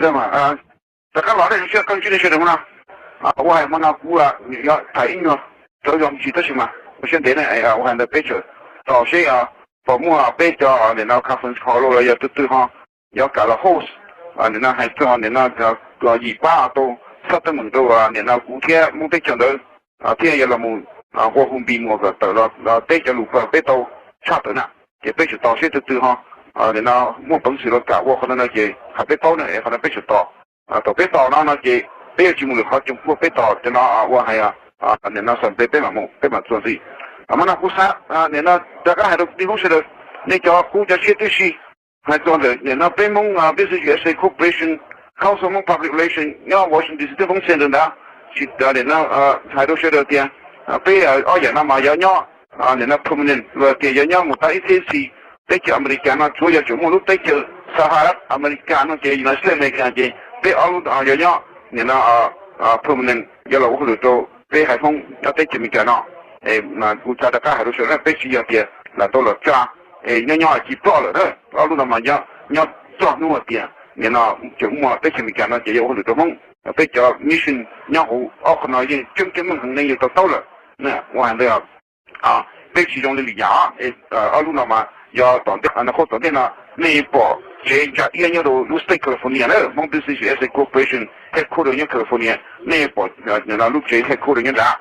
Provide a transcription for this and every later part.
Rov qab los nej sawv daws, qee tsib nej sawv daws hmo no, ua hais hmo no kuv yuav tham ib nyuag rau zog me ntsis tab sis mas ua siab ntev na, ua hais ntawd peb tseem tos seb puas muaj peb cov nim no conference hall los yog tus twg ho yuav kam los host, nim no hais txog nim no yim pab tau txhaj teeb meem rau nim no kuv thiab Hmoob teb chaws ntawd, thiab yuav los mus ua hu npi mus kom tawm los teb cov lus peb tau tshaj tawm na. Ces peb tseem tos seb tus twg ho nim no muaj peev xwm los kam ua qhov no no ces hais peb paub na, qhov no peb tseem tos. Thaum peb tos no no ces peb yuav tsis mus lwm qhov, tseem puag peb tos cov no ua hais nim no xam peb, peb mam mus peb mam txuas ntxiv. Hmo no kuv xav nim no rov qab hais rau kwv tij Hmoob sawv daws, nej cov kuv cov siab tib si, hais txog ntawm nim no peb Hmoob Business U S A Corporation, Council Hmong Public Relations nyob Washington D C twb Hmoob Center ntawd, tsis tas nim no hais rau sawv daws tias peb ob yam no mas yuav nyob nim no permanent los tias yuav nyob mus tau ib txhiab xyoo. Teb chaws Amelikas no tsuav yog tseem muaj lub teb chaws Saharat Amelikas no ces United States America ces peb ob lub yuav nyob nim no permanent yuav los ua hauj lwm rau peb haiv Hmoob nyob teb chaws Amelikas no. Kuv xav rov qab hais rau sawv daws, peb tsis yog tias lam tau los tsa es nyob nyob tsis ploj lawm na. Ob lub no mas nyob txog hnub tias nim no tseem muaj teb chaws Amelikas no ces yuav ua hauj lwm rau Hmoob. Peb cov mission nyob hauv ob qho no yeej tseeb tseeb meej heev, nej yeej to taub lawm. Ua hais ntawd peb tsis zoo li lwm yam. Ob lub no mas yog tom ntej, qhov tom ntej no nej pom tsev ntsa iab nyob rau lub state California na, Hmong Business U S A Corporation headquarter nyob California, nej pom lub tsev headquarter nyob nrad.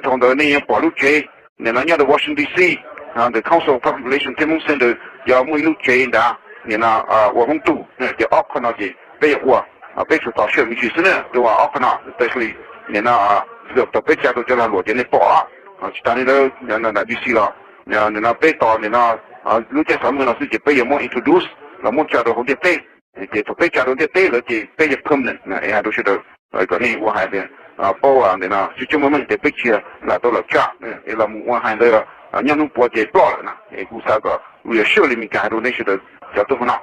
Dhau ntawd nej yeej pom lub tsev nim no nyob rau Washington D C, ntawm Council of Public Relations thiab Hmong Center yog muaj ib lub tsev nrad nim no ua Hmoob tug. Ces ob qho no ces peb yuav ua, peb tsuas tos sij hawm me ntsis xwb na, rau ob qho no tag li nim no thaum peb tsa rau cov lag luam ces nej pom. Tsis tas li ntawd, ntawm D C los nim no peb tos nim no lub caij xav muaj no xwb ces peb yuav muab introduce los muab tsa rau hauv ntiaj teb. Ces thaum peb tsa rau ntiaj teb lawm ces peb yuav permanent es hais rau sawv daws kom nej ua hais tias paub ntawm no tsis tseeb meej meej tias peb tsis lam tau los tsa es los mus ua hais ntawd nyob hnub puav ces ploj lawm na. Es kuv xav kom kuv yuav sure li Meskas hais rau nej sawv daws cov tuaj hmo no.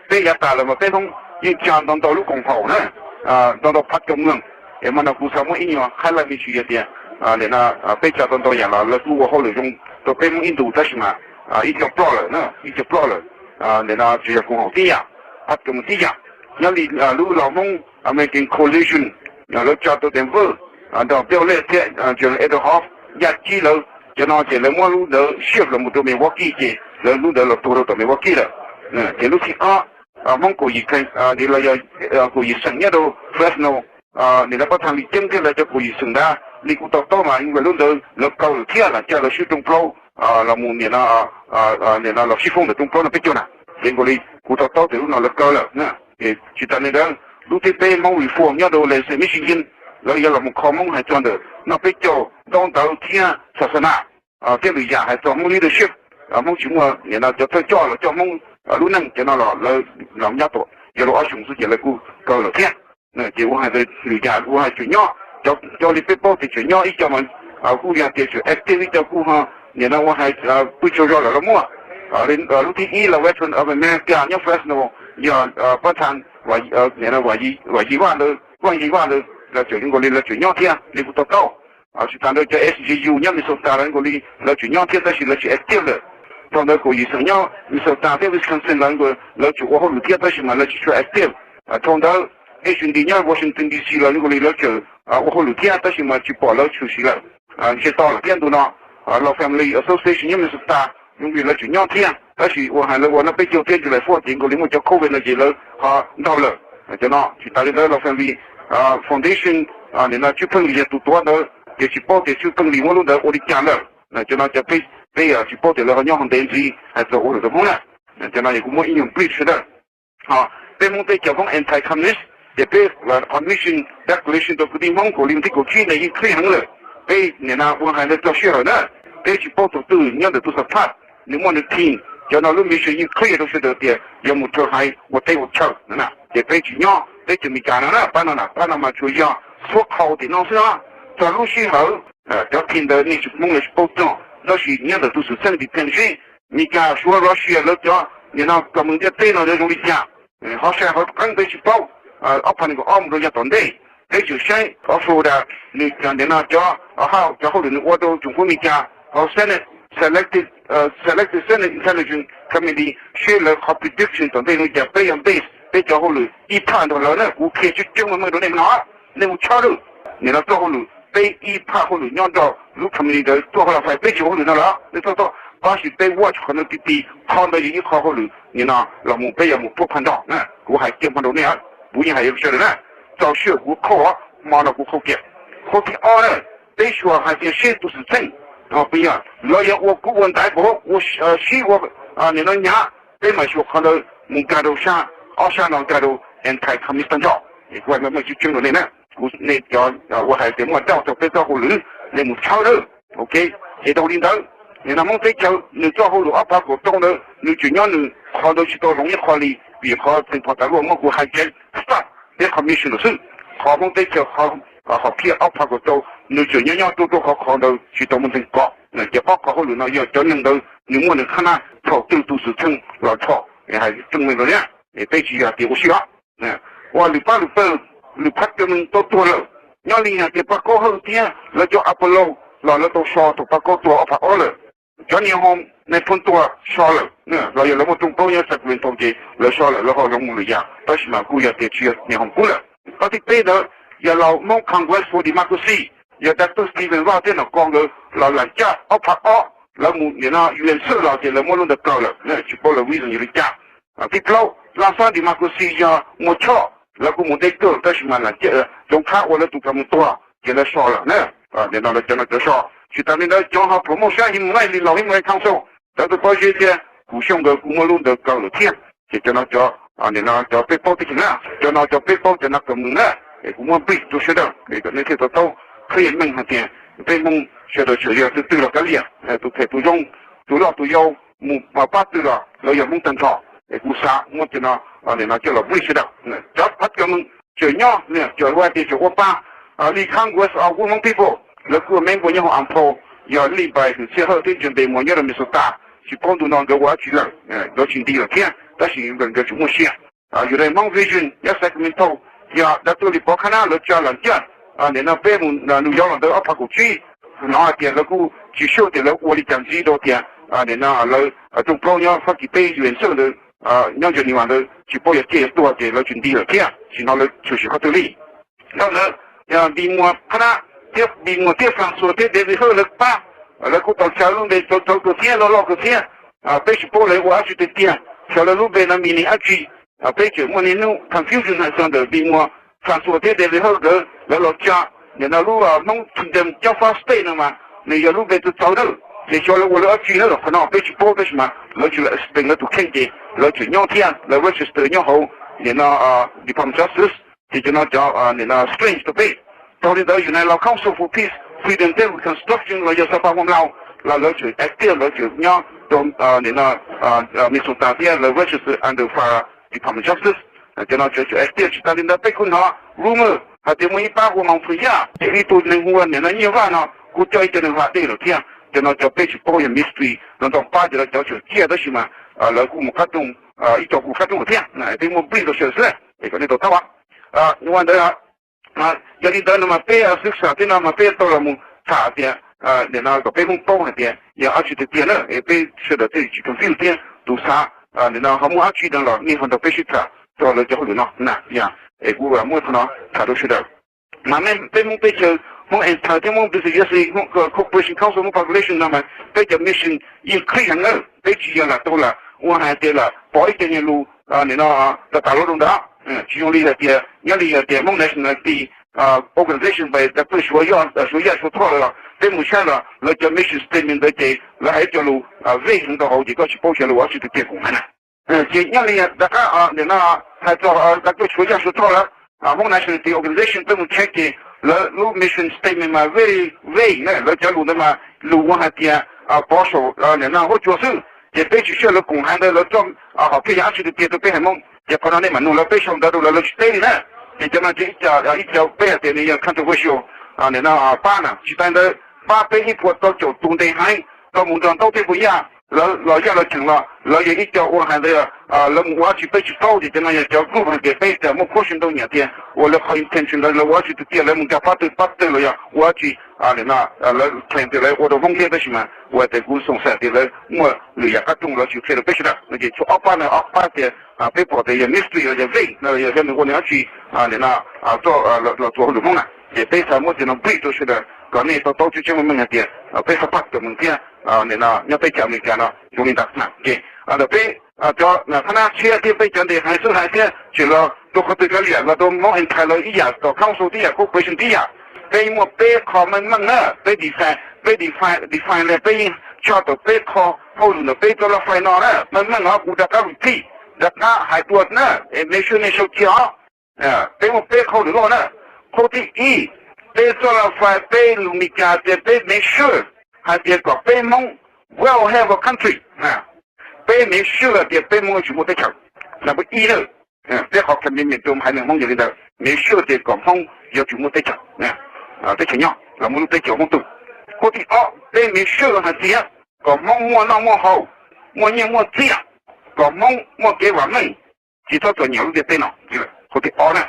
Peb yav tas lawm mas peb Hmoob yeej tsa ntau ntau lub koom haum na, ntau ntau phab cov mloog. Es hmo no kuv xav muab ib nyuag highlight me ntsis yog tias nim no peb tsa ntau ntau yam los lawv kuj ua hauj lwm zoo rau peb Hmoob ib ntus tab sis mas ib co ploj lawm na, ib co ploj lawm. Nim no tsis yog koom haum tib yam, phab cov mloog tib yam. Nyob li lub Los Hmoob American Coalition, lawv tsa rau Denver, nrog Bill Lett thiab General Edelhoff, Yaj Tsib lawv, cov no ces lawv muab lub ntawd shift los mus rau Milwaukee ces lawv lub ntawd los tuag rau tom Milwaukee lawm. Ces lub thib ob, Hmoob kaum yim, los yog kaum yim xeem nyob rau Fresno, nim no pab thaj li ceeb thiab lawv cov kaum yim xeem ntawd li kuv to taub mas lub ntawd lawv kaw lawm thiab lam coj lawv sib rooj plaub los mus nim no, nim no los sib foob ntawm rooj plaub no peb caug na. Ces nkaus li kuv to taub tias lub no lawv kaw lawm. Tsis tas li ntawd, lub thib peb Hmoob Reform nyob rau Lansing, Michigan, lawv yuav los mus kho Hmoob hais txog ntawm noj peb caug, ntaub ntawv thiab xa xa na thiab lwm yam hais txog Hmoob leadership, Hmoob tsis muaj nim no cov thawj coj los coj Hmoob lub neej cov no los lawv los nyob tau yuav luag ob xyoos xwb ces lawv kuj kaw lawm thiab. Ces ua hais lwm yam ua hais tseem nyob, cov li peb paub tias tseem nyob ib co mas kuj yog tias tseem active, ib co kuj ho nim no ua hais pw tsaug zog lawm los muaj. Lub thib ib los Veteran of America nyob Fresno, yog pab thaj Vaj Yim Vaj ntawd, Vaj Yim Vaj ntawd lawv tseem nkaus li lawv tseem nyob thiab li kuv to taub. Tsis tas ntawd cov S J U nyob Minnesota los nkaus li lawv tseem nyob thiab tab sis lawv tsis active lawm. Dhau ntawd kaum yim xeem nyob Minnesota thiab Wisconsin los nkaus lawv tseem ua hauj lwm thiab tab sis mas lawv tsis tshua active. Dhau ntawd H and D nyob Washington D C los nkaus li lawv tseem ua hauj lwm thiab tab sis mas tsis pom lawv tshwm sim lawm. Ntshe to lawm thiab ntu no. Los Family Association nyob Minnesota zoo li lawv tseem nyob thiab tab sis ua hais lawv ua noj peb caug thiab July fourth ces nkaus li muaj cov covid no ces lawv ho ntaug lawm. Cov no tsis tas li ntawd Los Family Foundation, nim no Tswv Pheej Lis yog tus tuav ntawd ces tsis paub tias Tswv Pheej Lis muab lub ntawd ua li cas lawm. Cov no cov peb, peb tsis paub tias lawv ho nyob ho ntev ntxiv hais txog ua lwm rau Hmoob na. Cov no yog kuv muab ib nyuag brief sawv daws. Peb Hmoob teb chaws Hmoob anti-communist, ces peb qhov mission declaration rau kwv tij Hmoob kaum li thib kaum tsib no yeej clear heev lawm. Peb nim no ua hais ntawd txog sij hawm na, peb tsis paub tus twg nyob ntawm tus support, nws muaj nws team. Cov no lub mission yeej clear rau sawv daws tias yuav mus raws haiv ua teb ua chaw na. Ces peb tsis nyob teb chaws Amelikas no na, pab no na, pab no mas tsuas yog xuab qhau tim no xwb no. Txog lub sij hawm cov team ntawd nej tsis, Hmoob lawv tsis paub txog, tab sis nyob ntawm tus xwm txheej tim team seb Amelikas, Suav, Russia lawv cov nim no kom mus ntiaj teb no lawv zoo li cas. Hauv sai hauv qeeb peb tsis paub. Ob phav nees nkaum ob mus rau yav tom ntej, peb tseem saib hauv Florida, nws nim no cov, cov hauj lwm nws ua rau tsoom fwv Amelikas hauv Senate, Selected, Selected Senate Intelligence Committee seb lawv qhov prediction tom ntej zoo li cas, peb yuav base, Peb cov hauj lwm ib phaj nrog lawv na, kuv qhia tseeb tseeb meej meej rau nej no, nej mus tshawb lawm. Nim no txoj hauj lwm peb ib phaj hauj lwm nyob nrog lub company ntawd tuaj hauj lwm, peb tsis ua hauj lwm no lawm, nej tuaj tuaj, tab sis peb watch qhov ntawd ti ti, qhov ntawd yog ib qho hauj lwm nim no los mus peb yuav mus pub phaj nrog na, kuv hais kiag hmo rau nej, kuv yeej hais sawv daws na, txaus siab kuv qhau, hmo no kuv qhau kiag. Qhov thib ob na, peb xyuas hais tias seb tus xwm txheej, peb yog lawv yog ua kub ua ntaiv pab ua sib ua nim no nyav, peb mam xyuas qhov ntawd mus nkag rau sab, ob sab no nkag rau anti-communist tag nrho. Kuv hais meej meej tseeb tseeb rau nej na, kuv nej cov uas hais tias muaj doubt rau peb txoj hauj lwm, nej mus tshawb lawm. Ok, ces dhau li ntawd, nim no Hmoob teb chaws nws txoj hauj lwm ob phav kaum rau ntawd nws tseem nyob nws, qhov ntawd tsis tau hloov ib qho li, vim qhov tseem phom tas luaj muab kuv hais tseeb, stop, peb commission lawm xwb. Qhov Hmoob teb chaws qhov phiaj ob phav kaum rau nws tseem nyob nyob rau rau qhov, qhov ntawd tsis tau muaj ntxeeg kov. Ces ob qho hauj lwm no yog cov neeg ntawd nws muaj nws qhab nab thaum twg tus xwm txheej los rho, hais tseeb meej rau nej, peb tsis yog tias ua si os. Ua lwm pab lwm pawg, lwm phab cov neeg tau tuag lawm, nyob li hais tias Paj Kaub Hawj thiab lawv cov Apollo los lawv tau so thaum Paj Kaub tuag ob phav ob lawm. Cov niam hoos nais phoo tuag so lawm, los yog lawv muaj rooj plaub nyob Sacramento ces lawv so lawm, lawv ho hloov mus lwm yam, tab sis mas kuj yog tias tsis yog niam hoos kub lawm. Qhov thib peb ntawd yog laus Hmoob Congress for Democracy, yog Doctor Stephen Vaj thiab Nom Kos nkawd los lam caj ob phav ob, lawv mus nim no U N xwb los ces lawv muab lub ntawd kaw lawm, tsis paub lawv reason yog li cas. Thib plaub, Laj Xab Democracy yog Muas Choj, lawv kuj mus deb kawg tab sis mas lam caj, Txoov Qhab ua lawv tus ka mus tuag ces lawv so lawm na. Nim no lawv cov no cov so. Tsis tas li ntawd cov ho promote sab Human Rights li laus Human Rights Council, Doctor Pob Zeb thiab Kum Xyooj nkawd kuj muab lub ntawd kaw lawm thiab. Ces cov no cov, nim no cov peb paub teb chaws na, cov no cov peb paub cov no kaw mus na, es kuv muab brief rau sawv daws es kom nej thiaj to taub qhia meej hais tias peb Hmoob sawv daws tseem yog tus twg los kav liam, tus phem tus zoo, tus loj tus yau, mus pab twg los lawv yog Hmoob tag nrho. Es kuv xav muab cov no, nim no coj los brief sawv daws. Cov phab cov neeg tseem nyob, tseem ua tias tseem ua pa, li Congress of Hmong People, lawv kuj member nyob hauv Ampho, yog Lij Npais, Hwm Txhiaj Hawj thiab Ntse Npes Muas nyob rau Minnesota, tsis paub ntu no nkawd ua dab tsi lawm, nkawd tsis nti lawm thiab tab sis nkawd tseem muaj sia. Yus daim Hmoob Vision nyob Sacramento, yog dab tuaj li Pov Khab Nab lawv tsa lam caj, nim no peb mus New York los ntawd ob phav kaum tsib, hnov hais tias lawv kuj tsis sure tias lawv ua li cas ntxiv rau tias nim no lawv rooj plaub nyob Fab Kis teb U N xwb ntawd, nyob Geneva ntawd tsis paub yog ciaj yog tuag ces lawv tsis nti lawm thiab tsis hnov lawv tshwm sim qhov twg li. Dhau ntawd, Npis Muas Khab Nab thiab Npis Muas thiab Francois thiab David Hawj lawv pab, lawv kuj tau tsa lub npe rau rau kawg thiab loj loj kawg thiab. Peb tsis paub lawv ua dab tsi tiag tiag, xyov lawv lub npe no meaning dab tsi. Peb tseem muaj niaj hnub confusion hais txog ntawm Npis Muas, Francois thiab David Hawj nkawd lawv los tsa nim no lub Hmoob Kingdom Cob Fab State no mas nws yog lub npe txawv txawv na, ces xyov lawv ua lawv dab tsi na, qhov no peb tsis paub tab sis mas lawv tseem lam explain lawv tus kheej ces lawv tseem nyob thiab lawv register nyob hauv nim no Department of Justice, ces cov no cov nim no strange rau peb. Dhau li ntawd United Lao Council for Peace, Freedom thiab Reconstruction los yog Xab Pas Huam Lao los lawv tseem active, lawv tseem nyob rau nim no Minnesota thiab lawv register under Department of Justice. Cov no tseem active. Tsis tas li ntawd peb kuj hnov rumor hais tias muaj ib pab hu ua Moos Phoo Yaj, ib tug neeg hu ua nim no Nyiaj Vaj no kuj coj ib co neeg hla dej lawm thiab. Cov no cov peb tsis paub, yog mystery los ntau pab, cov no cov tseem ciaj tab sis mas lawv kuj mus qab rooj, ib co kuj qab rooj lawm thiab. Peb muab brief rau sawv daws xwb es kom nej tau taub. Ua ntawd, yog li ntawd no mas peb xwb xam thiab no mas peb tau los mus tham tias nim no kom peb Hmoob paub hais tias yog dab tsi tiag tiag na, es peb sawv daws thiaj tsis confuse thiab tus xav nim no ho muaj dab tsi no los nej ho nrog peb sib tham txog lawv cov hauj lwm no na. Yog es kuv muab qhov no tham rau sawv daws. Mas peb Hmoob teb chaws, Hmoob entire thiab Hmoob business, Hmoob corporation, council, Hmoob population no mas peb cov mission yeej clear heev na, peb tsis yog lam tau lam ua hais tias lam pov ib co niag lus nim no tas tas luaj rau ntawd. Tsis zoo li hais tias nyob li hais tias Hmoob nationality organization by Doctor Suav Yaj, Suav Yaj Suav Thoj lawm los peb mus saib los lawv cov mission statement ntawd ces lawv hais ib co lus vague heev rau hauv ces koj tsis paub xyov lawv ua dab tsi tiag tiag kuv hais na. Ces nyob li rov qab nim no hais txog Doctor Suav Yaj Suav Thoj lawv Hmoob nationality organization peb mus check ces lawv lub mission statement mas very vague na, lawv cov lus ntawd mas lus ua hais tias pov saum nim no huab cua xwb, ces peb tsis sure lawv koom haiv ntawd lawv txoj hom phiaj yog dab tsi tiag tiag rau peb haiv Hmoob. Ces qhov no nej mam nug lawv, peb sau ntawv rau lawv, lawv tsis teb li na. Ces cov no ces ib co peb hais tias nws yog controversial nim no pab na. Tsis tas ntawd pab peb ib puas tau caum tus nte haiv tau mus nrog Ntaub thiab Npuag Yaj lawv los yaj los cheem los lawv yog ib co ua hais tias lawv mus ua dab tsi peb tsis paub, ces cov no yog cov group hais tias peb tias muaj question ntau nyiam tias ua lawv qhov intention ntawd lawv ua dab tsi tiag tiag, lawv mus nkag pab twg pab twg los yog ua dab tsi. Nim no lawv claim tias lawv ua rau Hmoob thiab, tab sis mas ua tias kuv xav tias lawv muaj lwm yam qab rooj lawv tsis qhia rau peb sawv daws no ces tshuav ob pab no, ob pab tias peb pom tias yog mystery los yog vague no, yog nws ua nws dab tsi, nim no los txuas hauj lwm Hmoob na. Ces peb xav muab cov no brief rau sawv daws kom nej tau taub tseeb tseeb meej meej hais tias peb xav pab kom meej thiab nim no nyob teb chaws Amelikas no zoo li ntawd na. Ces ntawm peb cov thab nab tshiab thiab peb cov ntes hais xwb hais thiab tseem los rau qhov twg kav liam los rau Hmoob and Thai lawv ib yam, tom council tib yam, cooperation tib yam. Peb yeej muaj peb qho meej meej na, peb define, peb define, define li peb yeej tso tau peb qho hauj lwm ntawm peb txoj laj fais no na, meej meej os. Kuv rov qab repeat, rov qab hais dua na, es make sure nej sau cia os. Peb muaj peb qho hauj lwm loj na. Qhov thib ib, peb txoj laj fais peb lus Meskas tias peb make sure hais tias kom peb Hmoob will have a country. Peb make sure tias peb Hmoob yuav tsum muaj teb chaws. Number ib na, peb qhov commitment rau haiv neeg Hmoob yog li ntawd, make sure tias kom Hmoob yuav tsum muaj teb chaws, teb chaws nyob los muaj lub teb chaws Hmoob tu. Qhov thib ob, peb make sure hais tias kom Hmoob muaj noj muaj haus, muaj nyiaj muaj txiaj, kom Hmoob muaj kev vam meej, tsis txhob txom nyem lub ntiaj teb no. Qhov thib ob na.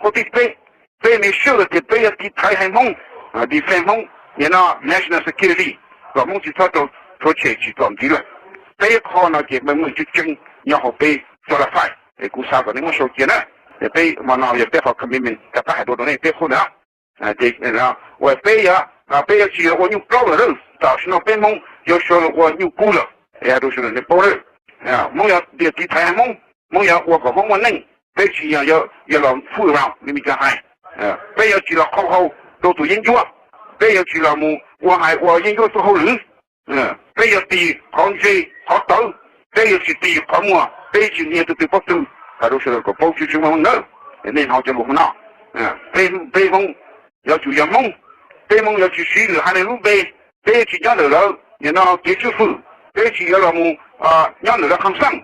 Qhov thib peb, peb make sure tias peb yuav tiv thaiv haiv Hmoob, defend Hmoob, nim no national security, kom Hmoob tsis txhob rau rhuav tshem tsim txom ntxiv lawm. Peb qho no ces meej meej tseeb tseeb nyob hauv peb txoj laj fais, es kuv xav kom nej muab sau cia na. Peb hmo no yog peb qhov commitment rov qab hais dua rau nej peb qhov ntawd. Ces uas peb yuav, peb yuav tsis yog ua nyuj plaub lawm, tam sim no peb Hmoob yuav sawv los ua nyuj kub lawm, es hais rau sawv daws nej paub na. Hmoob yog tias tiv thaiv haiv Hmoob, Hmoob yog ua kom Hmoob muaj neej, peb tsis yog, yog los fool around li Mis Kas hais. Peb yuav tsis los qhau hau rau tus yeeb ncuab, peb yuav tsis los mus ua hais ua yeeb ncuab txoj hauj lwm. Peb yuav tis qhov ntse, qhov tawv, peb yuav tsis tis qhov muag, peb tsis hnia tus twg pob tw. Hais rau sawv daws kom paub tseeb tseeb meej meej na, nej hnov cov lus hmo no. Peb Hmoob yuav tsum yog Hmoob, peb Hmoob yuav tsis siv lwm haiv neeg lub npe, peb yuav tsis nyob ntawm lawv nim no kev tswj fwm, peb tsis yuav los mus nyob ntawm lawv qhov xeej.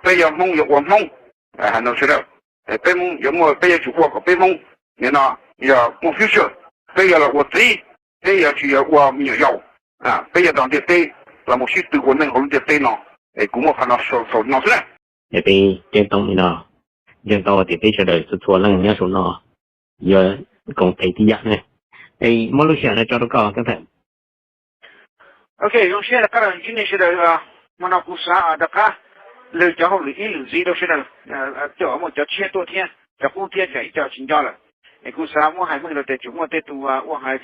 Peb yog Hmoob yuav ua Hmoob, hais no sawv daws. Peb Hmoob yuav muaj, peb yuav tsum ua kom peb Hmoob nim no yog muaj future, peb yuav los ua txiv, peb yuav tsis yog ua me nyuam yaus. Peb yuav nrog ntiaj teb los mus sib tw ua neej hauv lub ntiaj teb no. Es kuv muab qhov no xaus no xwb na. Es peb ceeb toom li no, yeej tau tias peb sawv daws txhua txhua leej nyob saum no yuav koom tes tib yam na. Es muab lub sij hawm no tso rau koj, Keeb Theem. Ok, zoo siab rov qab los ntsib nej sawv daws. Hmo no kuv xav rov qab lwm cov hauj lwm ib lwm ntxiv rau sawv daws, coj muaj cov tshiab tuaj thiab, cov qub thiab, tsam ib co tsis nco lawm. Es kuv xav muab hais meej rau tias tseem muaj tej tus ua hais,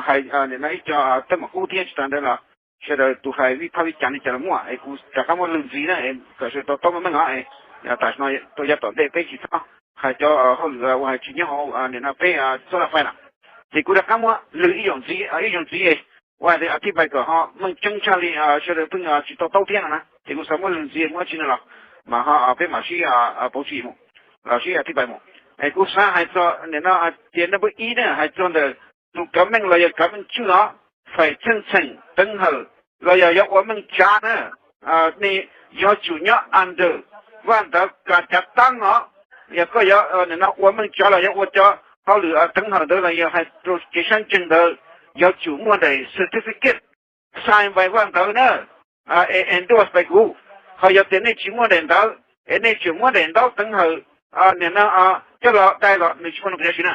hais nim no ib co teeb meem qub thiab. Tsis tas ntawd los sawv daws tus hais vij phab vij cam li cas los muaj, es kuv rov qab muab lwm ntxiv na, kom sawv daws tau taub meej meej os. Tam sim no rau yav tom ntej peb tsis txhob hais cov hauj lwm uas hais tsis nyob hauv nim no peb txoj laj fais lawm. Ces kuv rov qab muab lwm ib zaug ntxiv, ib zaug ntxiv ua hais tias a thib pais kom ho meej tseeb tshaj li sawv daws pheej tsis tau taub thiab no na. Ces kuv xav muab lwm ntxiv muab tsi no los mas ho peb mam sib pauv tsis mus, los sib a thib pais mus. Es kuv xav hais txog nim no tias number ib na, hais txog ntawm tus kav meej los yog kav meej tswj os, faim txheej txheem teev hawm los yog yog ua meej tsav na, nej yuav tsum nyob under vaj ntawv kav cav taab os. Yog koj yuav nim no ua meej tsav los yog ua cov hauj lwm teev hawm ntawd los yog hais rau kev sab ntseeg ntawd, yuav tsum muaj daim certificate sign by vaj ntawv na, endorse by kuv. Ho yog tias nej tsis muaj daim ntawv es nej tseem muab daim ntaub teev hawm nim no coj los dai los nws tsis muaj nqis dab tsi na,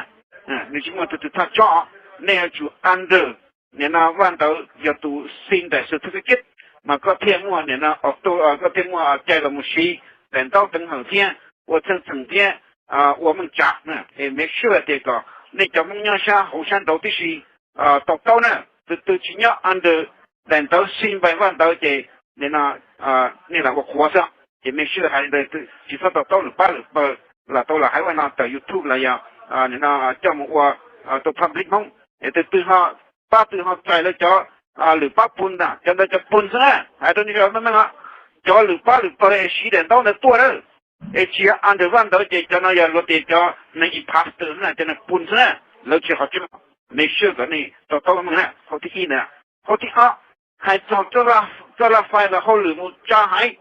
nws tsis muaj tus twg thaj tsob. Nej yuav tsum under nim no vaj ntawv yog tus sign daim certificate mas koj thiaj muaj nim no auto, koj thiaj muaj cai los mus siv daim ntaub teev hawm thiab ua txheej txheem thiab ua meej tsav. Es make sure tias kom nej cov Hmoob nyob sab hauv sab nraud tib si tau taub na, tus twg tsis nyob under daim ntawv sign by vaj ntawv ces nim no nej lam ua qhuav xwb. Ces make sure hais li ntawd, tsis txhob tau taub lwm pab lwm pawg los tau los hais ua no tawm YouTube los yog nim no coj mus ua rau public Hmoob. Es tus twg ho pab twg ho txais lawv cov lwm pab pun ntag, cov ntawd cov pun xwb na, hais rau nej meej meej os. Cov lwm pab lwm pawg es siv daim ntaub ntawd tuaj na, es tsis yog under vaj ntawv ces cov no yog luag tias cov neeg imposter na, cov neeg pun xwb na, lawv tsis qhov tseeb. Make sure kom nej tau taub meej na, qhov thib ib na. Qhov thib ob, hais txog txoj laj fais los hauj lwm mus tsa haiv,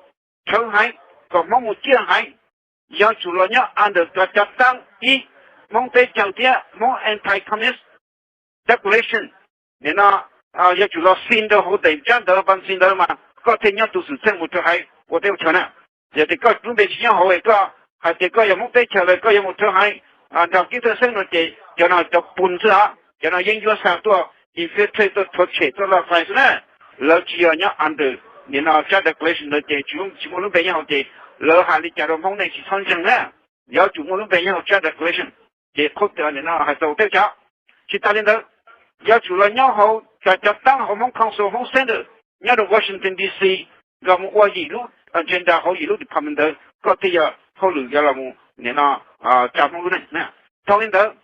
rhawv haiv, kom Hmoob mus ciaj haiv, yuav tsum los nyob under kav cav taab ib, Hmoob teb chaws thiab Hmoob anti-communist declaration. Nim no yuav tsum los sign rau hauv daim ntsab ntawv, npaj sign ntawv mas koj thiaj nyob tus xwm txheej mus rau haiv ua teb ua chaw na. Yog tias koj lub npe tsis nyob hauv es koj hais tias koj yog Hmoob teb chaws lawm koj yuav mus rau haiv nrog kib txawj xeeb no ces cov no cov pun xwb os, cov no yeeb ncuab xa tuaj infiltrate tuaj rhuav tshem tuaj laj fai xwb na. Lawv tsis yog nyob under nim no tsab declaration ntawd ces tsis muaj lub npe nyob hauv ces lawv hais li cas rau Hmoob nej tsis txhob ntseeg na. Yuav tsum muaj lub npe nyob hauv tsab declaration ces qhov nim no hais tau teb chaws. Tsis tas li ntawd, yuav tsum los nyob hauv cov cov teeb hauv Hmoob Council, Hmoob Senate nyob rau Washington D C los mus ua yim lub agenda hauv yim lub department ntawd koj thiaj yog hauj lwm yuav los mus nim no tsa Hmoob lub neej. Dhau li ntawd,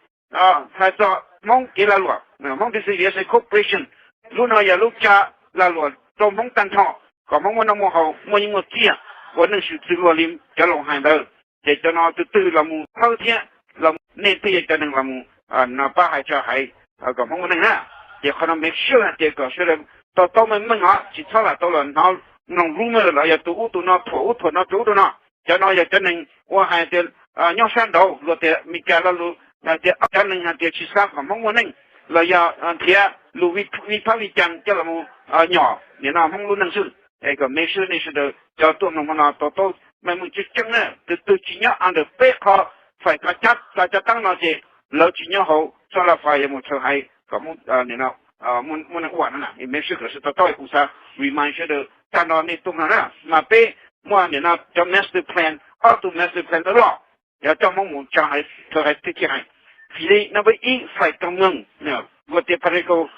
hais txog Hmoob kev lag luam, Hmoob Business Corporation, lub no yog lub tsa lag luam rau Hmoob tag nrho kom Hmoob muaj noj muaj haus muaj nyiaj muaj txiaj ua neej swm txwv luag li cov laus hais ntawd. Ces cov no tus twg los mus thawb thiab los nej twb yog cov neeg los mus no pab hais tsa hais kom Hmoob muaj neej na. Ces qhov no make sure hais tias kom sawv daws to taub meej meej os, tsis txhob lam tau los hnov mloog rumor los yog tus ub tus no thuam ub thuam no tus ub tus no. Cov no yog cov neeg ua hais tias nyob sab nraud luag tias Meskas lo lus hais tias cov neeg hais tias tsis xav kom Hmoob muaj neej los yog nrhiav lus vij phab vij cam coj los mus nyom nim no Hmoob lub neej xwb. Es kom make sure nej sawv daws cov tuaj mloog hmo no to taub meej meej tseeb tseeb na, tus twg tsis nyob under peb qho faim kav cab kav cab teeb no ces lawv tsis nyob hauv txoj laj fais yuav mus rhawv haiv kom muaj neeg ua no na. Make sure kom sawv daws to taub, kuv xav remind sawv daws tag nrho nej tuaj mloog na. Mas peb muaj nim no cov master plan, ob tug master plan loj loj, yog coj Hmoob mus tsa haiv rhawv haiv twb tsis hais. Fim li no peb ib faim tau mloog, luag tias political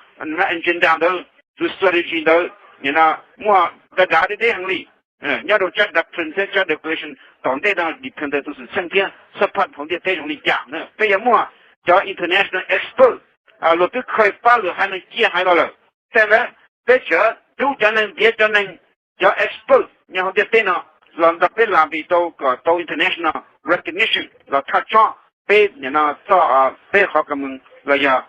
agenda ntawd, tus strategy ntawd nim no muaj dav dav deb deb heev li. Nyob rau tsab doctrine thiab tsab declaration tom ntej no depend tus xwm txheej thiab xab phaj hauv ntiaj teb zoo li cas. Peb yuav muaj cov international expert, luag twb khaws pab lwm haiv neeg cia haiv los lawm. Tej ntawd peb tseem rub cov neeg ntiav cov neeg, cov expert nyob hauv ntiaj teb no los nrog peb lobby tau kom tau international recognition los thaj tsob peb nim no txoj peb qhov ka mees los yog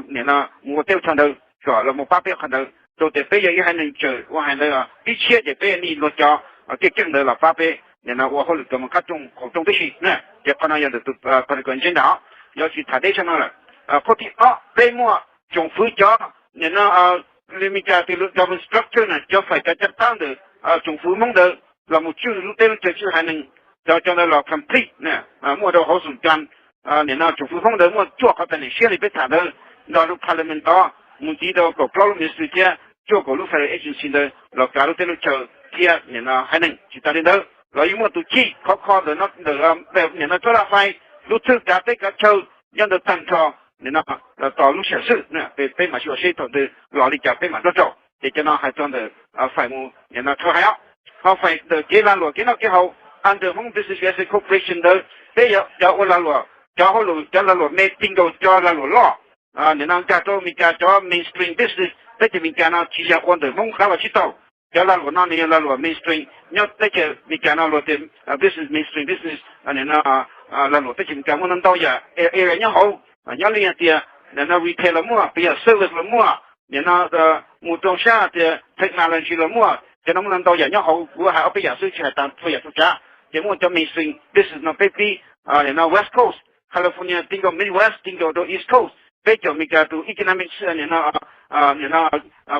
nim no mus ua teb ua chaw ntawd kom los mus pab peb qhov ntawd. Rau tias peb yog ib haiv neeg tsawg ua hais ntawd ib tshiab ces peb need luag cov keej keej ntawd los pab peb nim no ua hauj lwm ka mees qab rooj qaum rooj tib si na. Ces qhov no yog ntawm tus political agenda, yuav tsis tham deb tshaj no lawm. Qhov thib ob, peb muaj tsoom fwv cov nim no li Meskas tias government structure na, cov faim cov cab teeb ntawd, tsoom fwv Hmoob ntawd los mus tswj lub teb lub chaw tswj haiv neeg, cov cov ntawd los complete na, muaj rau hauv xoom cam. Nim no tsoom fwv Hmoob ntawd muaj cuaj qhov tag niam siab li peb tham ntawd, nrog lub parliament tod mus ntxiv rau kaum plaub lub ministry thiab cuaj kaum lub federal agency ntawd los kav lub teb lub chaw thiab nim no haiv neeg. Tsis tas li ntawd los yeej muaj tus chij khov kho ntawm no ntawm nim no tsob laj fais, lub thwj kav teb kav chaw nyob ntawd tag nrho nim no tos lub sij hawm xwb. Peb mam sib ua seb thaum twg los li cas peb mam nrog rau. Ces cov no hais txog ntawm faim mus nim no rhawv haiv os. Ho faim ntawm kev lag luam kev noj kev haus under Hmoob Business Corporation ntawd, peb yog cov ua lag luam, cov hauj lwm cov lag luam me ti nkaus cov lag luam loj. Nim no nkag rau Meskas cov mainstream business teb chaws Meskas no tsis yog ua ntawm Hmoob qab los sib tau. Cov lag luam no nws yog lag luam mainstream nyob teb chaws Meskas no luag tias business, mainstream business, nim no lag luam teb chaws Meskas muaj ntau ntau yam area nyob hauv, nyob li hais tias nim no retail los muaj, peb yog service los muaj, nim no mus rau sab tias technology los muaj, cov no muaj ntau ntau yam nyob hauv. Kuv hais ob peb yam xwb tsis hais tas txhua yam txhua tsav. Ces muaj cov mainstream business no peb pib nim no West Coast, California ti nkaus Midwest ti nkaus rau East Coast, peb caum Meskas tus economic, nim no, nim no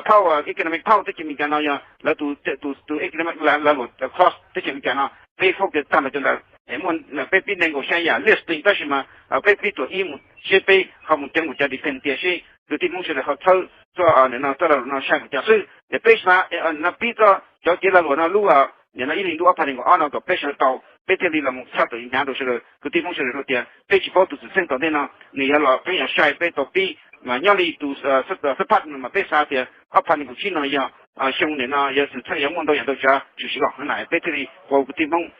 power, economic power teb chaws Meskas no yog lawv tus, tus economic lag luam across teb chaws Meskas no, peb focus tag nrho cov ntawd. Muaj peb pib nees nkaum xya yam listing tab sis mas peb pib tuam ib mus seb peb ho mus ceev mus cov depend tias seb kwv tij Hmoob sawv daws ho txhawb txoj nim no txoj lag luam no sai mus cas xwb. Ces peb xav no pib txoj cov kev lag luam no lub nim no ib hlis ntuj ob phav nees nkaum ob no kom peb sawv tau, peb thiaj li los mus txhaj tawm hnyav rau sawv daws kwv tij Hmoob sawv daws rau tias peb tsis paub tus xwm txheej tom ntej no nws yuav los peb yog sai peb tau pib. Mas nyob li tus xab phaj no mas peb xav tias ob phav nees nkaum tsib no yog xyoo nim no yog xwm txheej yuav muaj ntau yam ntau tsav tshwm sim los na, peb thiaj li ua kwv tij Hmoob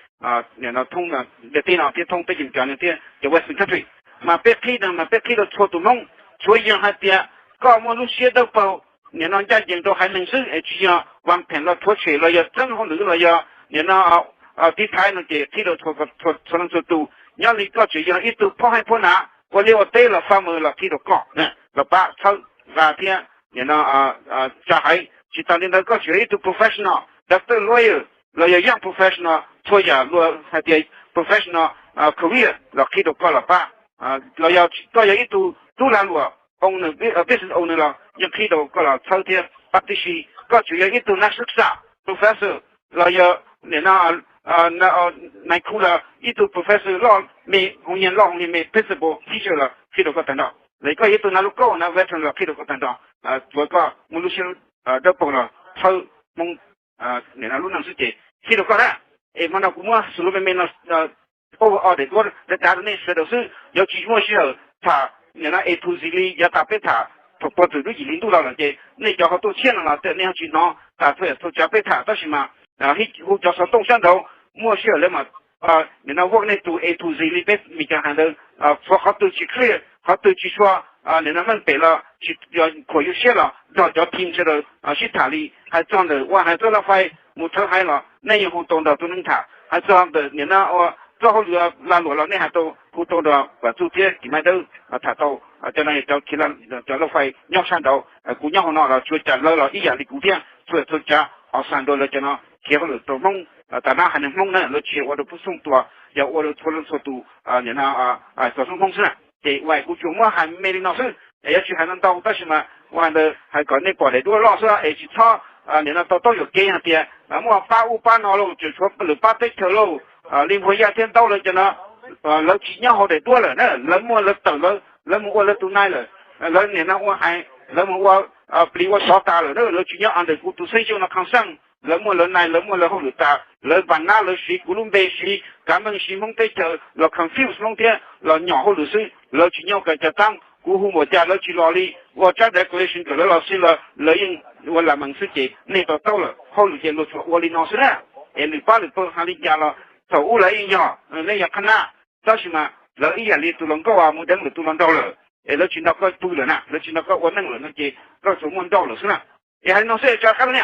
nim no thoob ntiaj teb no thiab thoob teb chaws Meskas no thiab cov Western country. Mas peb qhib no mas peb qhib rau txhua tus Hmoob, tsuav yog hais tias koj muaj lub siab dawb paug nim no ncaj ncees rau haiv neeg xwb es tsis yog vas pheem los rhuav tshem los yog txeeb hauj lwm los yog nim no tiv thaiv no ces qhib rau txhua leej txhua tus. Nyob li koj tseem yog ib tug phob haib phob nam ua liaj ua teb los farmer los qhib rau koj, los pab txhawb nqa thiab nim no tsa haiv. Tsis tas li ntawd koj tseem yog ib tug professional, doctor, lawyer los yog young professional, txhua yam luag hais tias professional career los qhib rau koj los pab. Los yog koj yog ib tug tub lag luam, owner, business owner los yeej qhib rau koj los txhawb thiab pab tib si. Koj tseem yog ib tug nab xwb xam professor los yog nim no nai khu los ib tug professor loj me, hoo nyiaj loj hoo nyiaj me, principal teacher los qhib rau koj tag nrho. Los koj yog ib tug na lub koj na veteran los qhib rau koj tag nrho. Tsuav koj muaj lub siab dawb paug los txhawb Hmoob nim no lub neej xwb ces qhib rau koj na. Es hmo no kuv muab xws li me me no overall daim duab dav dav rau nej sawv daws xwb, yuav tsis muaj sij hawm tham nim no A to Z li yav tas peb tham thaum pog txwm lub yim hli ntuj los lawm ces nej cov ho tuaj tshiab no los tias nej ho tsis hnov tas txhua yam txhua tsav peb tham, tab sis mas hu cov xov tooj sab nraud muaj sij hawm lawv mas nim no work nej tus A to Z li peb Meskas hais ntawd, qhov twg tsis clear, qhov twg tsis sua, nim no meej pem los tsis khuam yus siab los nrog cov team sawv daws sib tham li. Hais txog ntawm ua hais txoj laj fais mus thawv hais los nej yuav hu tau nrog tus neeg tham. Hais txog ntawm nim no ua txoj hauj lwm lag luam los nej hais tau hu tau nrog Vam Txuj thiab Kim Maiv Dawb tham tau. Cov no yog cov khiav cov laj fais nyob sab nraud, kuv nyob hauv no los tsuas cas lawv los ib yam li kuv thiab, txhua txhua tsav os xas nrog lawv cov no khiav hauj lwm rau Hmoob. Tam no haiv neeg Hmoob na lawv tsis yog ua rau Phuj Xyooj Tuam, yog ua rau txhua leej txhua tus nim no xov tooj Hmoob xwb na. Ces ua kuv tsuas muab hais me li no xwb, yuav tsis hais ntau ntau tab sis mas ua hais ntawd hais kom nej pom daim duab loj xwb es tsis txhob nim no tau taub yuam kev hais tias muaj pab ub pab no lauj, tseem tshuav lwm pab teb chaws lauj, li Npuag Yaj thiab Ntaub lawv cov no lawv tsis nyob hauv daim duab lawm na, lawv muaj lawv tawm lawv, lawv mus ua lawv tus nai lawm, lawv nim no ua hais lawv mus ua plis ua xov tas lawm na, lawv tsis nyob under kuv tus xeeb xyuj no concern. Lawv muaj lawv nai, lawv muaj lawv hauj lwm tas, lawv npam nab, lawv siv kuv lub npe, siv kav meej, siv Hmoob teb chaws los confuse Hmoob thiab los nyom hauj lwm xwb, lawv tsis nyob kav cav taab. Kuv hu npaum cas lawv tsis los li, ua tsab declaration kom lawv los xwb los lawv yeej ua lam mees xwb ces nej to taub lawm, hauj lwm ces luag tsuas ua li no xwb na. Es lwm pab lwm pawg hais li cas los thaum ub lawv yeej yog, nej yog qhab nab, tab sis mas lawv ib yam li tus hluas nkauj mus deev lwm tus hluas nraug lawm, es lawv tsis nrog koj pw lawm na, lawv tsis nrog koj ua neej lawm no ces koj tsuas muaj nrauj lawm xwb na. Es hais li no xwb tso qab ne.